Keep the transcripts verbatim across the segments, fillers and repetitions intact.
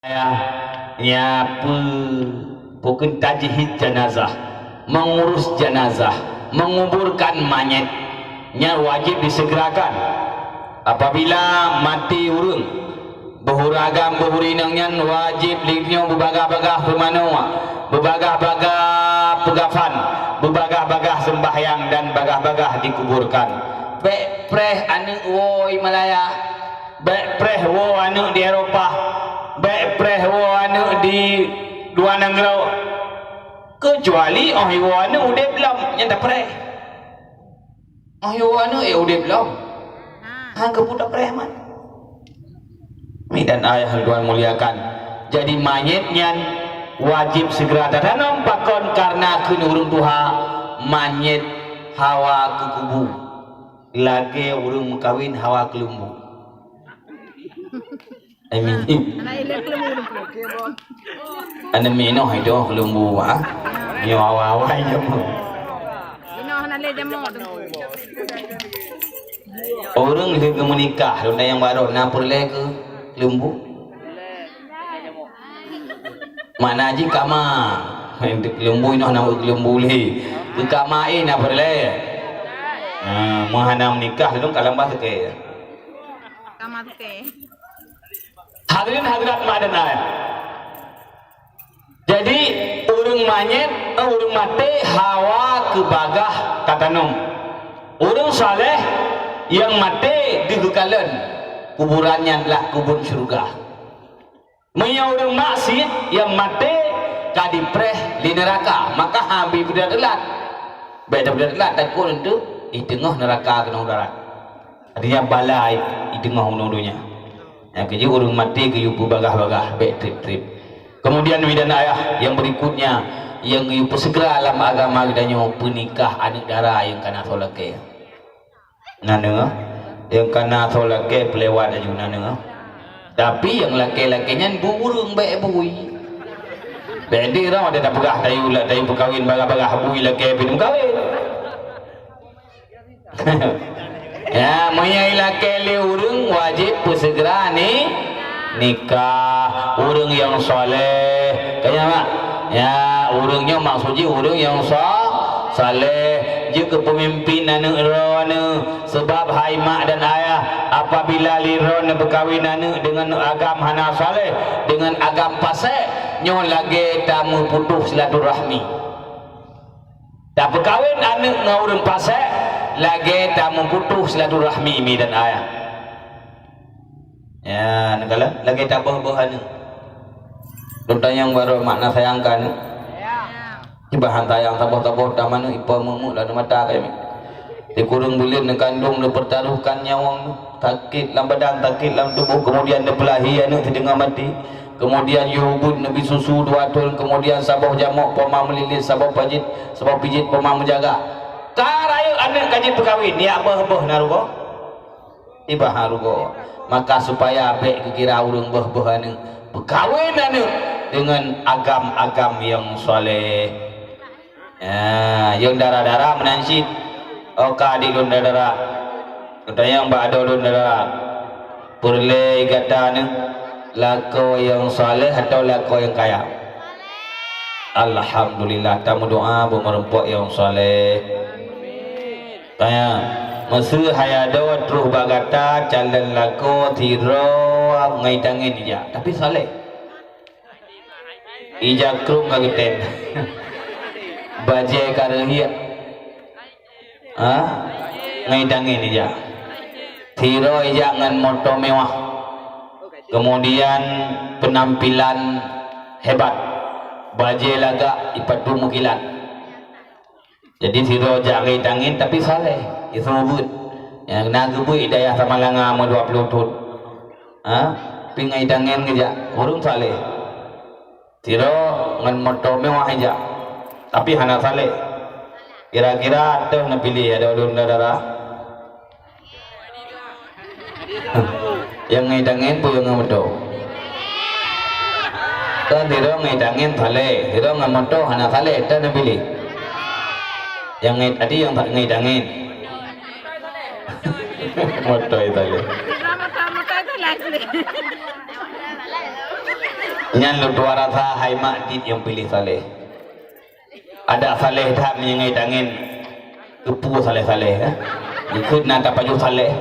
Ya, ya, pu-, pukon tajhid jenazah, mengurus jenazah, menguburkan mayit, nyan wajib disegerakan. Apabila mati ureuëng, beuhuragam beuhurinong nyan wajib lé nyoe beubagah-bagah peumanö, beubagah-bagah peugafan, beubagah-bagah sembahyang dan bagah-bagah dikuburkan. Bék preh aneuëk woe Malaya. Bék preh woe aneuëk di Eropa, bék preh woe aneuëk di luwa nanggroe. Keucuali óh iwoe aneuëk udeb lom, nyan tapreh. Óh iwoe aneuëk, eh, udeb lom. Hang keupeue tapreh man. Mi dan ayah Tuhan muliakan. Jadi manyét nyan wajéb segera tatanom pakon, karena kheun ureuëng tuha, manyét hawa keu kubu. Lagée ureuëng meukawen hawa keu leumbu. Amin. Anak ilée keu leumbu. Aneuk minoh itu keu leumbu, ah. Nyoe awai-awai jameun. Inoh hana lé jameun tu. Ureuëng lheueh geumeunikah, lôn tanyong baroe na peureulée keu leumbu. Makna jih kama. Leumbu inoh na leumbu lé. Keu kama, eh, na peureulée. Ha, meuhana meunikah lôn ka lamba seukée. Kama seukée. Hadirin hadirat mak dan ayah. Jadi, ureuëng manyét, eh, ureuëng maté hawa keu bagah tatanom. Ureuëng saleh nyang maté deuh geukalon, kuburan nyan adalah kubun syeuruga. Meunyoe ureuëng maksiet nyang maté ka jipreh lé neuraka, maka habéh beudeulat-deulat. Bék tabeudeulat-deulat, takot untuk di teungoh neuraka keunong darat. Artinya bala di teungoh unoe donya. Nyang keujeuet ureuëng maté geuyue peubagah-bagah, bék treb-treb. Kemudian, mi dan ayah, yang berikutnya, yang geuyue peusegera lam agama geutanyoe, peunikah aneuëk dara nyang ka na soe lakée. Na neuh, nyang ka na soe lakée peulewat laju na neuh. Tapi nyang lakée-lakée nyan bu ureuëng bék bui. Bék di roh ada tapeugah tayue la tayue peukawen bagah-bagah bui lakée pih meukawen. Ya, meunyoe ilakée lé ureuëng wajéb peusegera ni nikah. Ureuëng nyang saleh, kaya mak? Ya, ureuëng nyoe maksud jih ureuëng nyang sa-, saleh, jeuet keu peumimpin aneuëk droeneuh. Seubab hai mak dan ayah, apabila lé droeneuh peukawen aneuëk deungon agam hana saleh, deungon agam pasék, nyoe lagée tameuputoh silaturahmi. Tapeukawen aneuëk ngon ureuëng pasék lagée tameuputoh silaturahmi, mi dan ayah. Ya, neukalon lagée taböh-böh aneuëk. Lôn tanyong baroe makna sayang keu aneuëk. Ibahan sayang saboh-saboh tam aneuëk ipa meumuk lam mata kami. Di kureueng buleuen neukandong, neupertaruhkan nyawöng, sakét lam badan, sakét lam tuboh, kemudian neupeulahé aneuëk sideungoe maté. Kemudian yôh ubeut neubri susu dua thon, kemudian saboh jamok poma meulilét, saboh pajit, saboh pijit poma meujaga. Ka rayeuk aneuëk ka jeuet peukawen, jak böh-böh na rugoe. Ibahan rugoe. Maka supaya bék geukira ureuëng böh-böh aneuëk, peukawen aneuëk deungon agam-agam nyang saleh. Ya, nyang dara-dara meunan cit. Oh, ka adik lôn dara-dara. Geutanyong bak adoe lôn dara-dara. Peureulée gata nyoe lakoe nyang saleh atawa lakoe nyang kaya? Alhamdulillah, tameudoa beumeurumpok nyang saleh. Kaya, meuseu hai adoe troh bak gata calon lakoe sidroe ngon tangen ijak, tapi saleh. Ija krong ka geutem. Bajée ka reuhiek. Ha? Ngon tangen ija. Sidroe ija ngon moto mewah. Kemudian penampilan hebat. Bajée lagak ipatu meukilat. Jadi sidroe jak ngon tangen tapi saleh, iseumeubeuet. Nyang na geubeuet di dayah Samalanga meu dua ploh thon. Ha? Pi ngon tangen geujak, ureuëng saleh. Sidroe ngon moto mewah ijak, tapi hana saleh. Kira-kira toh neupiléh adoe lôn dara-dara? Nyang ngon tangen peue nyang ngon moto? Kan sidroe ngon tangen saleh, sidroe ngon moto hana saleh, toh neupiléh? Nyang ngon, adi nyang ngon tangen. Moto nyang saleh. Moto, moto nyang saleh. Nyan lôn tuan rasa hai mak jih nyang piléh saleh. Adak saleh that meunyoe tangen keupeue saleh-saleh, eh? Ikheun na tapajoh saleh.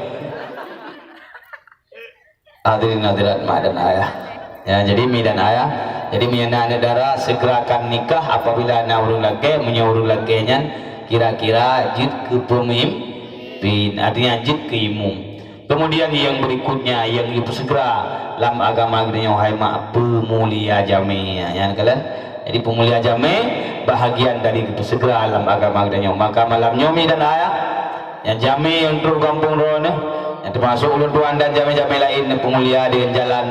Hadirin hadirat mak dan ayah. Ya, jadi mi dan ayah, jadi meunyoe na aneuk dara segerakan nikah apabila na ureueng lakée, meunyoe ureueng lakée nyan kira-kira jeuet keu peumimpin, artinya jeuet keu imum. Kemudian yang berikutnya yang dipersegera lam agama geutanyoe hai mak peumulia jamé. Nyan kalon. Jadi peumulia jamé bahagian dari dipersegera lam agama geutanyoe. Maka malam nyoe mi dan ayah, nyang jamé nyang troh gampông droeneuh, nyang teumasok ulôn tuan dan jamé-jamé laén neupeumulia deungon jalan,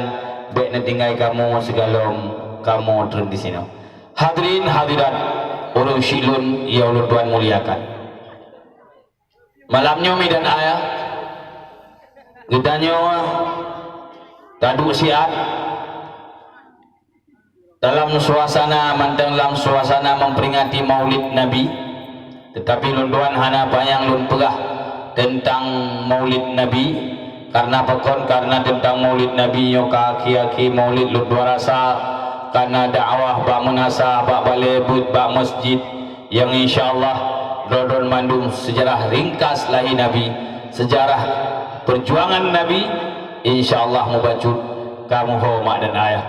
bék neutinggai kamoe sigohlom kamoe treun disinoe. Hadirin hadirat, ureueng syiek lôn nyang ulôn tuan muliakan. Malam nyoe mi dan ayah, geutanyoe taduek siat dalam suasana, mantong lam suasana memperingati Maulid Nabi. Tetapi lôn tuan hana panyang lôn peugah teuntang Maulid Nabi. Karena pakon? Karena teuntang Maulid Nabi nyoe ka akhé-akhé Maulid lôn tuan rasa, karena dakwah bak meunasah, bak balée beuet, bak masjid, nyang insya Allah droe-droe mandum seujarah ringkas lahé Nabi, seujarah perjuangan Nabi, insya Allah mubacut kamoe ho mak dan ayah.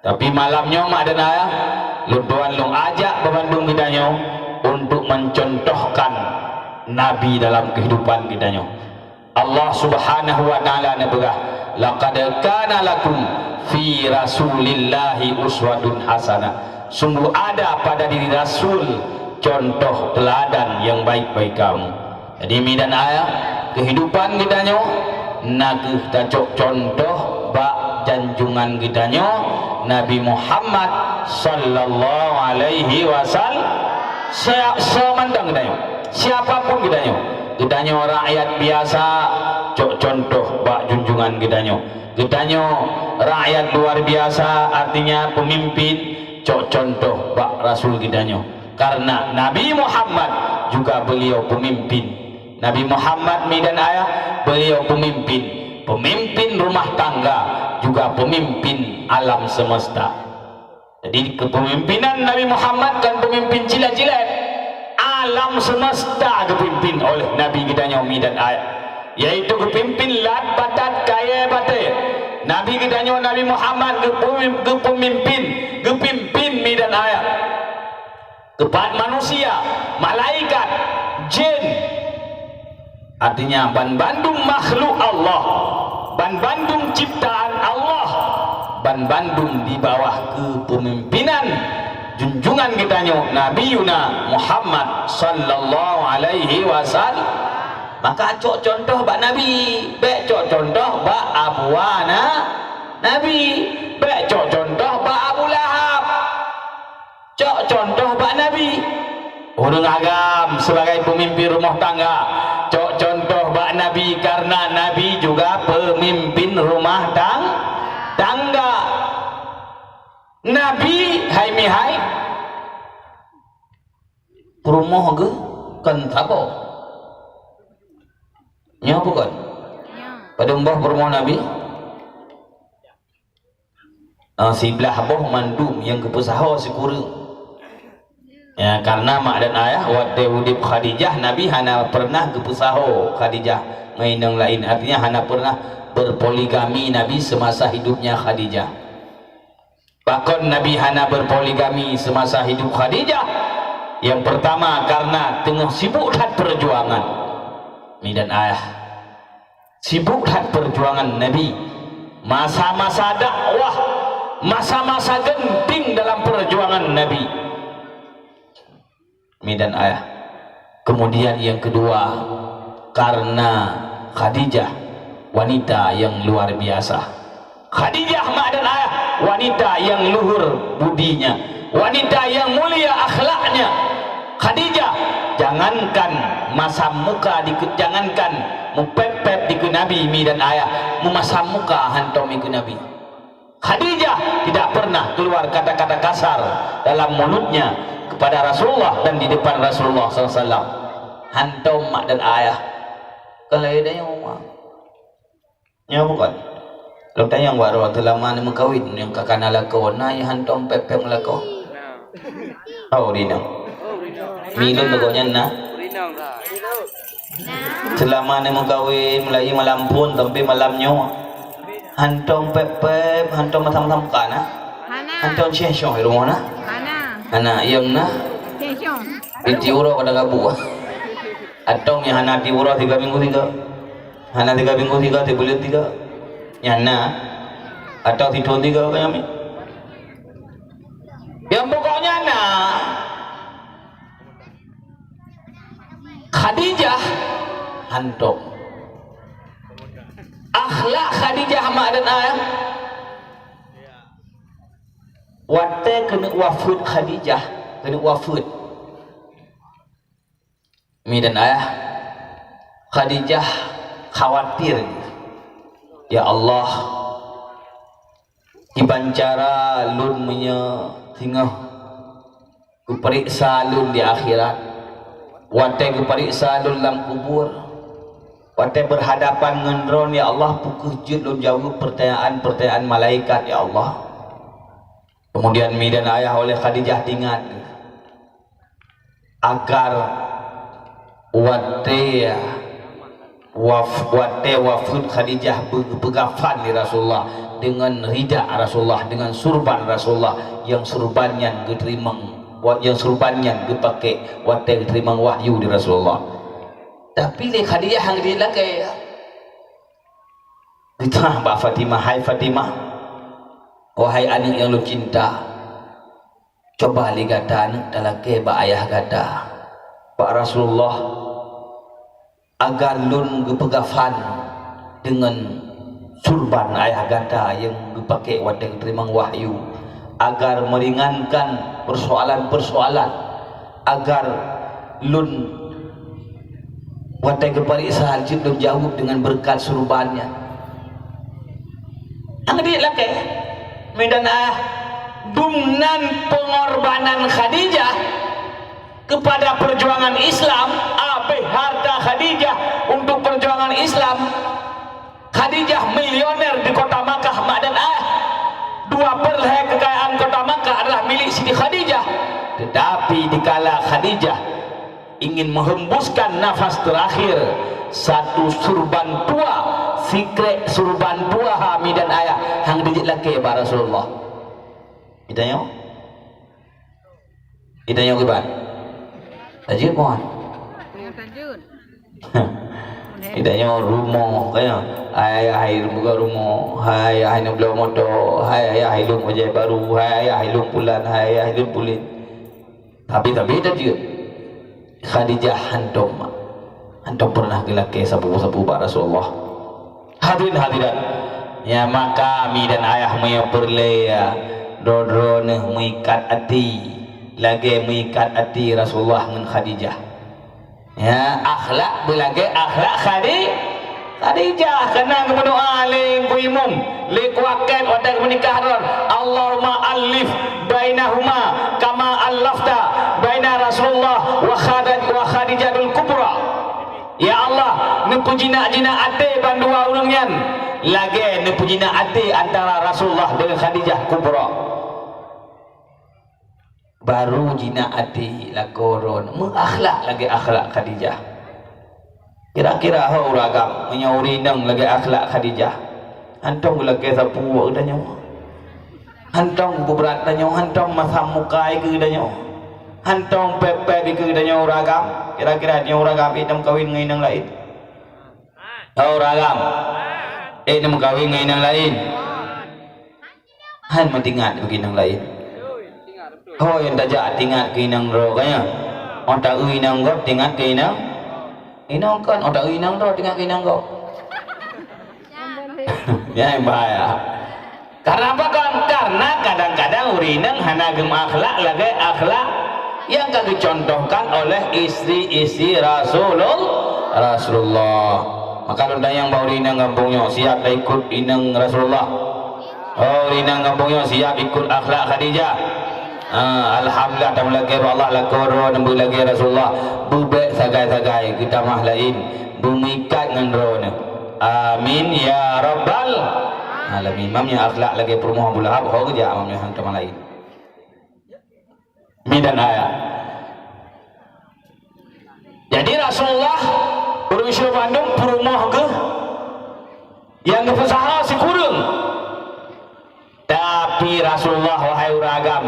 Tapi malam nyoe mak dan ayah, lôn tuan lôn ajak bandum geutanyoe untuk mencontohkan Nabi dalam kehidupan geutanyoe. Allah Subhanahu wa Ta'ala neupeugah, "Laqad kana lakum fi Rasulillahi uswatun hasanah." Sungguh ada pada diri Rasul contoh teladan yang baik bagi kamu. Jadi mi dan ayah, kehidupan geutanyoe na kheueh tacok contoh bak janjungan geutanyoe Nabi Muhammad sallallahu alaihi wasallam. Sia-, soe mantong geutanyoe, siapapun geutanyoe, geutanyoe rakyat biasa, cok contoh bak junjungan geutanyoe. Geutanyoe rakyat luar biasa, artinya pemimpin, cok contoh bak rasul geutanyoe. Karena Nabi Muhammad juga beliau pemimpin. Nabi Muhammad mi dan ayah, beliau pemimpin, pemimpin rumah tangga, juga pemimpin alam semesta. Jadi kepemimpinan Nabi Muhammad kan pemimpin cilet-cilet. Alam semesta dipimpin oleh Nabi geutanyoe mi dan ayah, yaitu geupimpin lat batat kayée batée. Nabi geutanyoe Nabi Muhammad geupemim-, geupemimpin, geupimpin mi dan ayah. Keupat manusia, malaikat, jin. Artinya, ban bandum makhluk Allah, ban bandum ciptaan Allah, ban bandum di bawah kepemimpinan junjungan geutanyoe Nabi Yuna Muhammad sallallahu alaihi wasallam. Maka cok contoh bak Nabi, bék cok contoh bak abuana Nabi, bék cok contoh bak Abu Lahab. Cok contoh bak Nabi. Ureueng agam sebagai pemimpin rumah tangga, cok contoh bak Nabi karena Nabi juga pemimpin rumah tang-, tangga. Nabi hai mihai peurumoh geuh kon saboh. Nyoe bukon? Padum boh peurumoh Nabi? Ah, siblah boh mandum nyang geupeusaho sikureueng. Ya, karena mak dan ayah watée udeb Khadijah, Nabi hana pernah geupeusaho Khadijah ngon inong lain. Artinya hana pernah berpoligami Nabi semasa hidupnya Khadijah. Pakon Nabi hana berpoligami semasa hidup Khadijah? Yang pertama, karena teungoh sibuk that perjuangan. Mi dan ayah. Sibuk that perjuangan Nabi. Masa-masa dakwah, masa-masa genting dalam perjuangan Nabi. Mi dan ayah. Kemudian yang kedua, karena Khadijah wanita yang luar biasa. Khadijah mak dan ayah wanita yang luhur budinya, wanita yang mulia akhlaknya. Khadijah, jangankan masam muka dike-, jangankan mupet-pet dikeue Nabi mi dan ayah, mumasam muka hantom dikeue Nabi. Khadijah tidak pernah keluar kata-kata kasar dalam mulutnya kepada Rasulullah dan di depan Rasulullah sallallahu alaihi wasallam. Hantom mak dan ayah. Kon lagée tanyoe, mak. Nyoe bukon? Lôn tanyong bak droe, seulama neumeukawen nyang ka kana lakoe, na nyang hantom pép-pép meulakoe? Oh, rinong. Milon lakoe nyan na. Seulama neumeukawen, mulai malam phon sampai malam nyoe, hantom pép-pép, hantom masam-masam ka na? Hana. Hantom syeh-syoh di rumoh na? Hana. Hana, nyang na? Syeh-syoh. Binti uroe kada gabuek. Atong nyang hana ti uroe tiga minggu tiga. Hana tiga minggu tiga, tibuleuen tiga. Nyan na. Atau sithon tiga ka nyami. Nyang pokoknya na. Khadijah hantom. Akhlak Khadijah mak dan ayah. Watée keuneuk wafeuet Khadijah, keuneuk wafeuet. Mi dan ayah, Khadijah khawatir, "Ya Allah, kiban cara lôn meunyoe singoh geupeuriksa lôn di akhirat, watée geupeuriksa lôn lam kubur, watée beurhadapan ngon Droen, ya Allah, peu kheueh jeuet lôn jaweueb peurtanyaan-peurtanyaan malaikat, ya Allah?" Keumudian mi dan ayah oleh Khadijah teuingat, agar watée waf-, watée wafeuet Khadijah beu-, beugafan lé Rasulullah deungon rida Rasulullah, deungon surban Rasulullah, nyang surban nyan geuteurimong, wa-, nyang surban nyan geupaké watée geuteurimong wahyu di Rasulullah. Tapi lé Khadijah hana geulakée. Geuteupeugah bak Fatimah, "Hai Fatimah, wahai aneuëk nyang lôn cinta, coba lé gata aneuëk talakée bak ayah gata, bak Rasulullah, agar lôn geupeugafan deungon surban ayah gata nyang geupaké watée geuteurimong wahyu, agar meuringankan peursoalan-peursoalan, agar lôn watée geupareksa jeuet lôn jaweueb deungon beureukat surban nyan." Hana geulakée, mi dan ayah, dumnan peungorbanan Khadijah kepada perjuangan Islam, abéh harta Khadijah untuk perjuangan Islam. Khadijah milioner di kota Makkah, mak dan ayah. Dua perlhée kekayaan kota Makkah adalah milik Siti Khadijah. Tetapi dikala Khadijah ingin menghembuskan nafas terakhir, satu surban tua, sikrek surban tua, ha, mi dan ayah, hana geujeuet lakée bak Rasulullah. Geutanyoe? Geutanyoe kiban? Tajeuet kon? Tajeuet. Geutanyoe rumoh, kan? Hai ayah, hai lôn buka rumoh. Hai ayah, hai lôn bloe moto. Hai ayah, hai lôn bajée baru. Hai ayah, hai lôn pulan. Hai ayah, hai lôn pulen. Tapi, tapi tajeuet. Khadijah hantom, hantom pernah geulakée sapeue-sapeue bak Rasulullah. Hadirin hadirat, ya, maka mi dan ayah meunyoe peureulée, ya, droe-droe neuh meuikat até, lagée meuikat até Rasulullah ngon Khadijah. Ya, akhlak beulagée akhlak Khadi-, Khadijah. Keunan geumeudoá lé Teungku Imum, lé Teungku Akét watée geumeunikah droen, "Allahumma allif bainahuma kama allafta baina Rasulullah wa Khada-, wa Khadijatul Kubra." Ya Allah, neupeujinak-jinak até bandua ureuëng nyan, lagée neupeujinak até antara Rasulullah deungon Khadijah Kubra. Baru jinak até lakoe droen, meuakhlak lagée akhlak Khadijah. Kira-kira ho ureuëng agam, meunyoe ureuëng inong lagée akhlak Khadijah, hantom geulakée sapeue geutanyoe. Hantom geubeurat tanyoe, hantom masam muka ikeue tanyoe. Hantom pép-pép ikeue tanyoe ureuëng agam. Kira-kira tanyoe ureuëng agam, ék neumeukawen ngon inong laén? Ho ureuëng agam, ék neumeukawen ngon inong laén? Han meutingat bagi inong laén. Ho nyang tajak tingat keu inong droe, ka nyan? Óh ta-eu inong gob tingat keu inong, inong kon, óh ta-eu inong droe tingat keu inong gob. Nyan bahaya. Karena apa kon? Karena kadang-kadang ureuëng inong hana geumeuakhlak lagée akhlak nyang ka geucontohkan oleh istri-istri Rasulul-, Rasulullah. Maka lôn tanyong bak ureuëng inong gampông nyoe, siap taikot inong Rasulullah? Oh, ureuëng inong gampông nyoe siap ikot akhlak Khadijah? Ha, alhamdulillah, tameulakée bak Allah lakoe droe neuh beulagée Rasulullah. Beubék sagai-sagai geutamah laén, beumeuikat ngon droe neuh. Amin ya rabbal. Alam imam nyang akhlak lagèe peurumoh Abu Lahab, ho geujak imam nyang hantom laén. Mi dan ayah. Jadi Rasulullah ureueng Yahudi bandum peurumoh geuh nyang geupeusaha sikureueng. Tapi Rasulullah, wahai ureueng agam,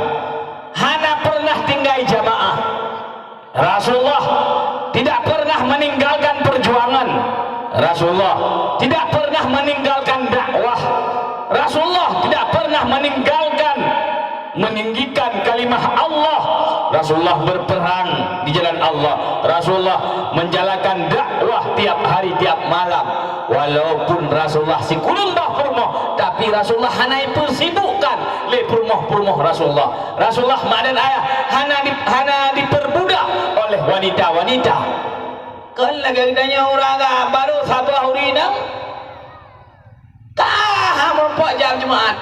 hana pernah tinggai jamaah. Rasulullah tidak pernah meninggalkan perjuangan. Rasulullah tidak pernah meninggalkan dakwah. Rasulullah tidak pernah meninggalkan, meninggikan kalimah Allah. Rasulullah berperang di jalan Allah. Rasulullah menjalankan dakwah tiap hari, tiap malam. Walaupun Rasulullah sikureueng bah peurumoh, tapi Rasulullah hana ipeusibukkan lé peurumoh-peurumoh Rasulullah. Rasulullah, mak dan ayah, hana di-, hana diperbudak oleh wanita-wanita. Kon lagèe geutanyoe ureueng agam, barô saboh ureueng inong ka hana meurumpok jak Jumat.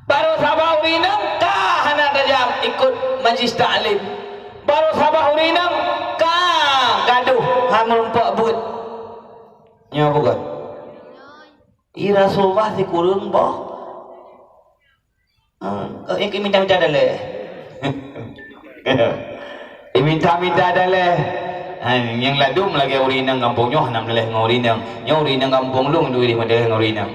Barô saboh ureueng inong ka hana tajak ikot majlis taklim. Barô saboh ureueng inong ka gadôh hana meurumpok beuet. Nyoe bukan? Di Rasulullah sikureueng boh. Ah, eh, minta-minta daleh. Eh, minta-minta daleh. Ha, nyang ladum lagèe ureueng inong gampông nyoe hana meudaléh ngon ureueng inong. Nyoe ureueng inong gampông lôn dua ribu meudaléh ngon ureueng inong.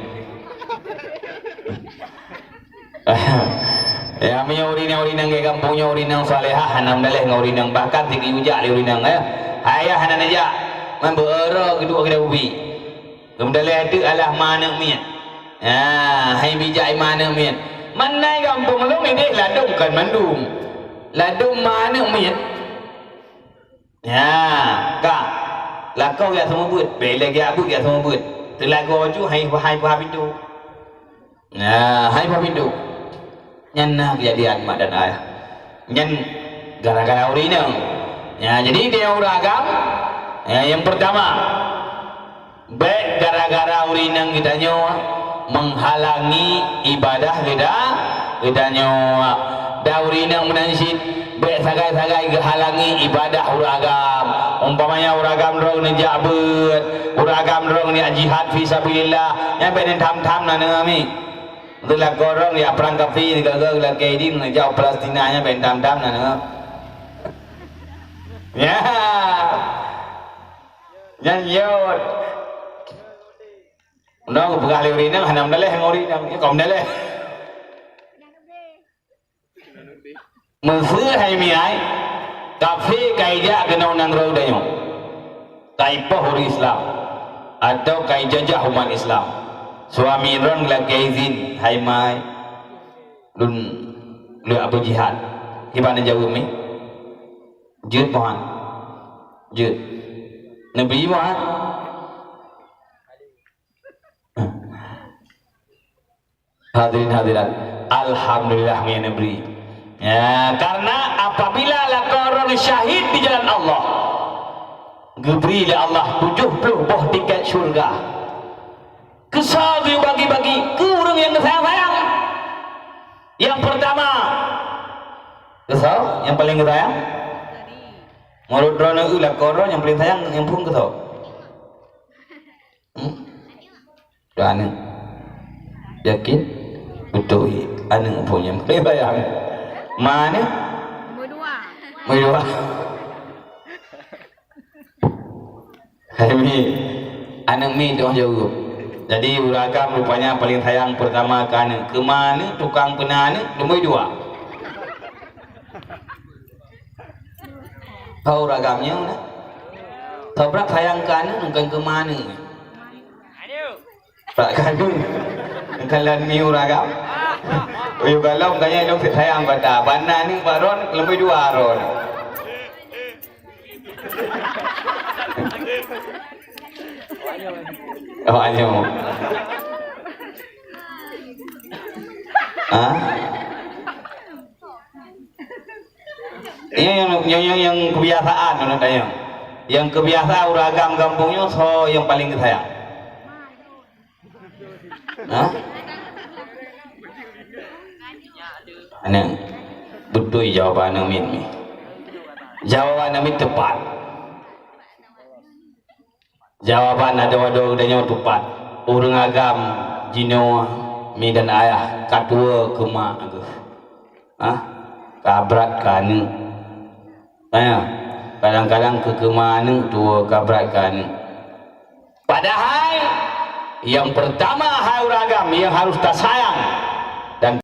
Ya, meunyoe ureueng inong, ureueng inong gampông nyoe ureueng inong salehah hana meudaléh ngon ureueng inong, bahkan sigi ujak lé ureueng inong, eh. Hai ayah hana neujak, man beuoro geuduek keu ubi. Geumeudaléh teuk alah ma aneuk miet. Ha, hai bijak ma aneuk miet. Meunan gampông lôn idéh ladôm kon mandum. Ladôm ma aneuk miet. Ya, ka. Lakoe geujak seumeubeuet, bèk lé geujak beuet geujak seumeubeuet. Teulagoe ju hai, hai peuhah pintoe. Nah, hai peuhah pintoe. Nyan na keujadian mak dan ayah. Nyan gara-gara ureueng inong. Ya, jadi di ureueng agam, ya, nyang peurtama, bèk gara-gara ureueng inong geutanyoe meuhalangi ibadah geuta-, geutanyoe. Dan ureueng inong meunan cit bèk sagai-sagai geuhalangi ibadah ureueng agam. Umpamanya ureueng agam droe neujak beuet, ureueng agam droe neujak jihad fi sabilillah, nyan bèk neutham-tham na neu ami. Untuk lakoe droe jak prang kafé, gaga lakèe idin neujak Palestina, nyan bèk neutham-tham na neu. Ya. Nyan yot. Nyoe geupeugah lé ureueng inong hana meudaléh ngon ureueng inong. Ya, kon meudaléh. Meuseu hai mi ai, kafé ka ijak keunoe nanggroe geutanyoe. Ka ipoh ureueng Islam atau ka ijajah umat Islam. Suami droe lakèe izin, "Hai ma ai, lôn lôn beujihad." Kiban neujaweueb mi? Jeuet, Tuhan. Jeuet. Neubri, Tuhan. Hadirin hadirat, alhamdulillah, meunyo neubri. Ya, karena apabila lakoe droe syahid di jalan Allah, geubri lé Allah tujoh ploh boh tiket syurga. Keu soe geuyue bagi-bagi? Keu ureueng nyang geusayang-sayang. Nyang peurtama, keu soe nyang paleng geusayang? Meunurot droeneuh, lakoe droe nyang paleng sayang nyang phôn keu soe? Hmm? Keu aneuk. Yakin? Beutôi. Aneuk phôn nyang paleng sayang. Ma aneuk? Nombor dua. Nombor dua. Hai mi. Aneuk mi teuh jaweueb. Jadi, ureueng agam rupanya paleng sayang peurtama keu aneuk. Keu ma aneuk, tukang peuna aneuk, nombor dua. Tho ureueng agam nyoe na. Tho brat sayang keu aneuk, kon keu ma aneuk. Brat keu aneuk. Kalon mi ureueng agam. Uyueng galom kayèe lôn sayang bak ata. Bak na aneuk bak droe, leubeh dua droe. Awak nyoe. Ha? Nyang, nyang, nyang, nyang kebiasaan ureueng tanyoe. Nyang kebiasaan ureueng agam gampông nyoe soe nyang paleng geusayang? Ha? Aneuk. Beutôi jawaban aneuk miet mi. Jawaban aneuk miet teupat. Jawaban adoe-adoe geutanyoe teupat. Ureueng agam Jinoe mi dan ayah ka tuwoe keu mak geuh. Ah, ka brat keu aneuk. Tanya, kadang-kadang keu keuma aneuk tuwoe ka brat keu aneuk. Padahai yang pertama hai ureueng agam yang harus tasayang,